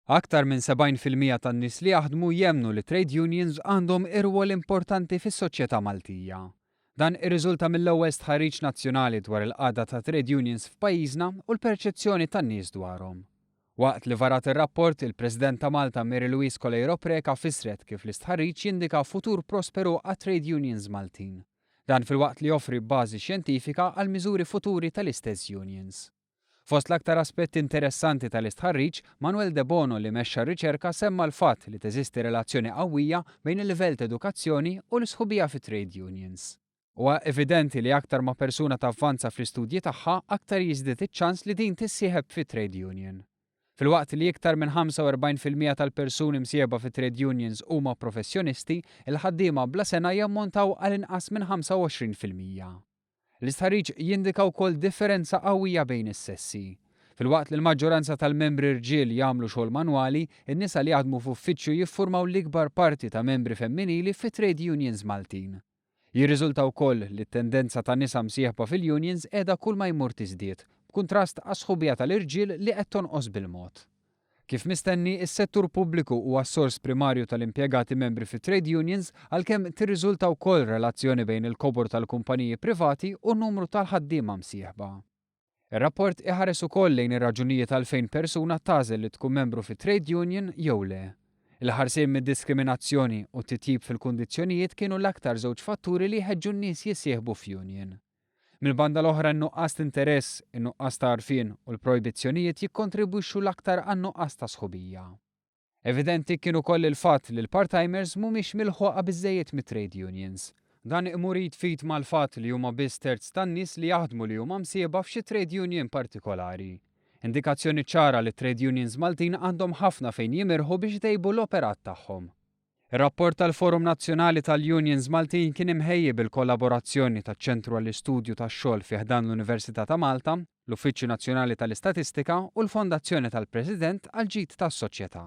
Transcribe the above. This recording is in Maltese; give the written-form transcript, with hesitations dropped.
Aktar minn 70% tan-nies li jaħdmu jemmnu li trade unions għandhom irwol importanti fis-soċjetà Maltija. Dan irriżulta mill-ewwel stħarriġ nazzjonali dwar il-qagħda ta' trade unions f'pajjiżna u l-perċezzjoni tan-nies dwarhom. Waqt li varat ir-rapport, il-President ta' Malta Mary Louise Coleiro Preca fissret kif l-istħarriġ jindika futur prosperu għat-trade unions Maltin. Dan filwaqt li joffri bażi xjentifika għal miżuri futuri tal-istess unions. Fost l-aktar aspetti interessanti tal-istħarriġ, Manuel Debono li mexxa r-riċerka semma l-fatt li teżisti relazzjoni qawwija bejn il-livell ta' edukazzjoni u l-isħubija fi trade unions. Huwa evidenti li aktar ma persuna tavvanza fl-istudji tagħha, aktar jiżdied iċ-ċans li din tissieħeb fi trade union. Filwaqt li iktar minn 45% tal-persuni msieħba fi trade unions huma professjonisti, il-ħaddiema bla sengħa jammontaw għal inqas minn 25%. L-istħarriġ jindika wkoll differenza qawwija bejn is-sessi. Filwaqt li l-maġġoranza tal-membri rġiel jagħmlu xogħol manwali, in-nisa li jaħdmu f'uffiċċju jiffurmaw l-ikbar parti ta' membri femminili fi trade unions Maltin. Jirriżulta wkoll li t-tendenza ta' nisa msieħba fil-unions qiegħda kull ma jmur tiżdied, b'kuntrast għas-sħubija tal-irġiel li qed tonqos bil-mod. Kif mistenni, is-settur pubbliku huwa s-sors primarju tal-impjegati membri fi trade unions għalkemm tirriżulta wkoll relazzjoni bejn il-kobor tal-kumpaniji privati u n-numru tal-ħaddiema msieħba. Ir-rapport iħares ukoll lejn ir-raġunijiet għalfejn persuna tagħżel li tkun membru fi trade union jew le. Il-ħarsien mid-diskriminazzjoni u t-titjib fil-kundizzjonijiet kienu l-aktar żewġ fatturi li jħeġġu n-nies jissieħbu f'union. Mill-banda l-oħra n-nuqqas t'interess, in-nuqqas ta' għarfien u l-projbizzjonijiet jikkontribwixxu l-aktar għan-nuqqas ta' sħubija. Evidenti kien ukoll il-fatt li l-part-timers mhumiex milħuqa biżżejjed mit-trade unions. Dan imur id f'id mal-fatt li huma biss terz tan-nies li jaħdmu li huma msieħba f'xi trade union partikolari. Indikazzjoni ċara li trade unions Maltin għandhom ħafna fejn jimirħu biex itejbu l-operat tagħhom. Ir-rapport tal-Forum Nazzjonali tal-Unions Maltin kien imħejji bil-kollaborazzjoni taċ-Ċentru għall-Istudju tax-Xogħol fi ħdan l-Università ta' Malta, l-Uffiċċju Nazzjonali tal-Istatistika u l-Fondazzjoni tal-President għall-Ġid tas-Soċjetà.